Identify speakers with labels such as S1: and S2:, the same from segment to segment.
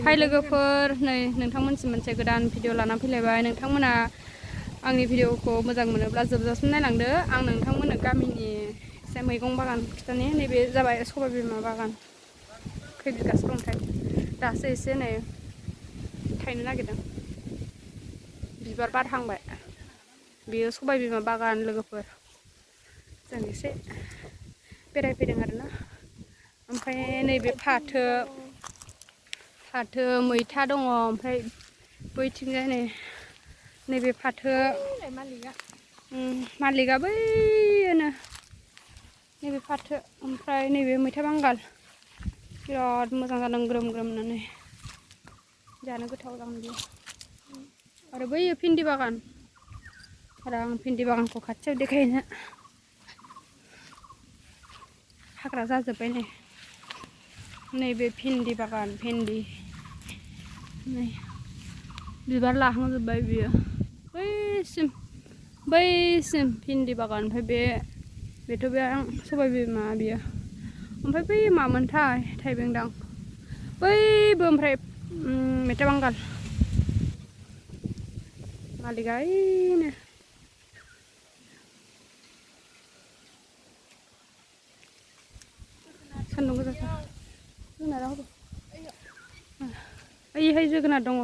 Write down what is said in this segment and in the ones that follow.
S1: हाय लोगोफोर नै नोंथांमोनसिम मोनसे गोदान भिडिअ लाना फैलायबाय। नोंथांमोना आंनि भिडिअखौ मोजां मोनोब्ला जोबजासिम नायलांदो। आं नोंथांमोननो गामिनि एसे मैगं बागान खिथानि। नैबे जाबाय सबाय बिमा बागान। खै बिगासो दंथाय दासो एसे नै थायनो नागिरदों, बिबार बारहांबाय। बेयो सबाय बिमा बागान लोगोफोर। जों एसे बेरायफैदों आरोना। ओमफ्राय नैबे फाथो मैथा दङ। ओमफ्राय बैथिंजाय नैबे फाथो मालिकआ बैनो नैबे फाथो, ओमफ्राय नैबे मैथा बांगाल बिराद मोजां जादों ग्रोम ग्रोमनो, जानो गोथाव जागोन बियो। आरो बैयो भिन्दि बागान, आरो आं भिन्दि बागानखौ खाथियाव देखायनो हाग्रा जाजोब्बाय नैबे भिन्दि बागान। भिन्दि नै बिबार लाहांजोब्बाय बियो बैसिम भिन्दि बागान। ओमफ्राय बेथ' बे सबाय बिमा बियो। ओमफ्राय बै मामोनथाय थाइबेंदां बैबो। ओमफ्राय मैथा बांगाल मालिकआ ओइनो। सान्दुं गोसाथार जोगोनाराव होदो। ओइहाय जोगोनार दङ।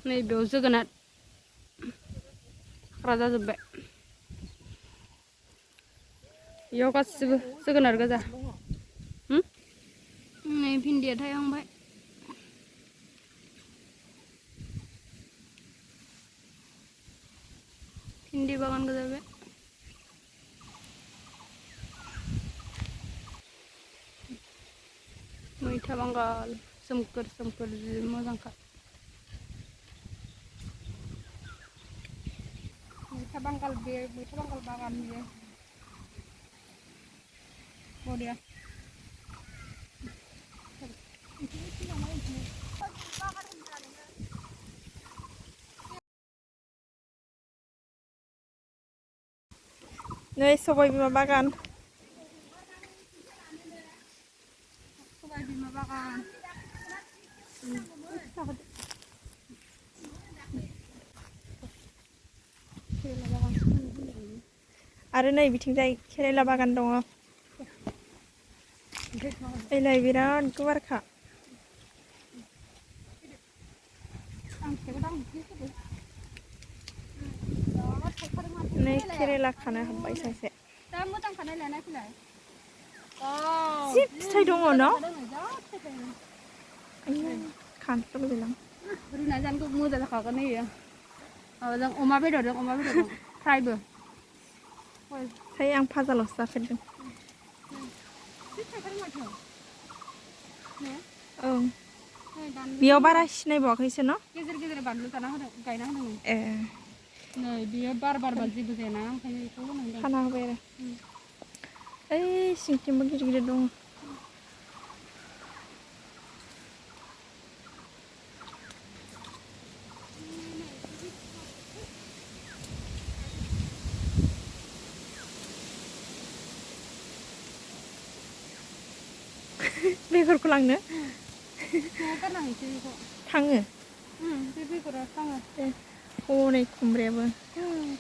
S1: नैबेयाव जोगोनार हाग्रा जाजोब्बाय। बेयाव गासिबो जोगोनार गोजा। नै भिन्दिया थायहांबाय। भिन्दि बागान गोजा बे। मैथा बांगाल सोमखोर सोमखोर जि मोजांखा। मैथा बांगाल बागान बियो बरिया।
S2: नै सबाय बिमा बागान।
S1: सबाय बिमा बागान।
S2: आरो नै बिथिंजाय केरेला बागान दङ। एलाय बिराद गुवारखा। नै केरेला खानो हाबबाय सासे।
S1: दा मोजां खानाय लाना फैलाय।
S2: जि फिथाइ दङ न'? खानोसो लुगैलां।
S1: रुना जानो मोजां जाखागोन इयो। माबाजों अमा बेदरजों फ्रायबो।
S2: है आं फाजाल'सो जाफेरदों। ओं बेयाव बारा सिनायबावाखैसो न'?
S1: गेजेर गेजेर बानलु गायना होदों।
S2: ए
S1: नै बियो बार जेबो जायाना, ओंखायनो बेखौ होनांदों।
S2: खाना होबाय आरो। ओइ सिंथिंबो गिदिर गिदिर दङ। बेगरखौ लांनो थाङो।
S1: बे बेगरा थाङो।
S2: हनै खुमब्रायाबो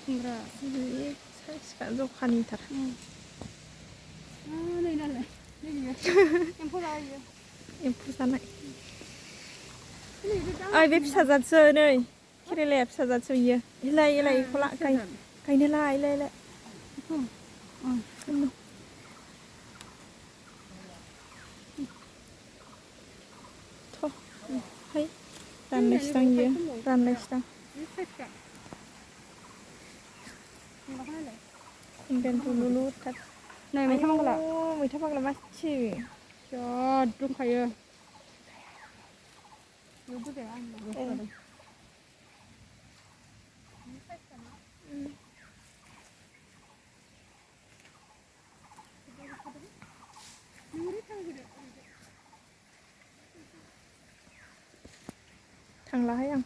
S1: खुमब्रा
S2: जि साइसखा जखानिथार।
S1: नै नालाय एम्फौ जायो।
S2: एम्फौ जानाय। ओइ बे फिसा जादसो नै केरेलाया फिसा जादसो इयो। इलाय बेखौ गायनो ला इलाय। है राननायसोदां इयो, राननायसोदां। दुलुलुथार।
S1: नै मैथा बांगाला
S2: मैथा बांगाला मासे
S1: बिराद दंखायो।
S2: थांलाहाय आं।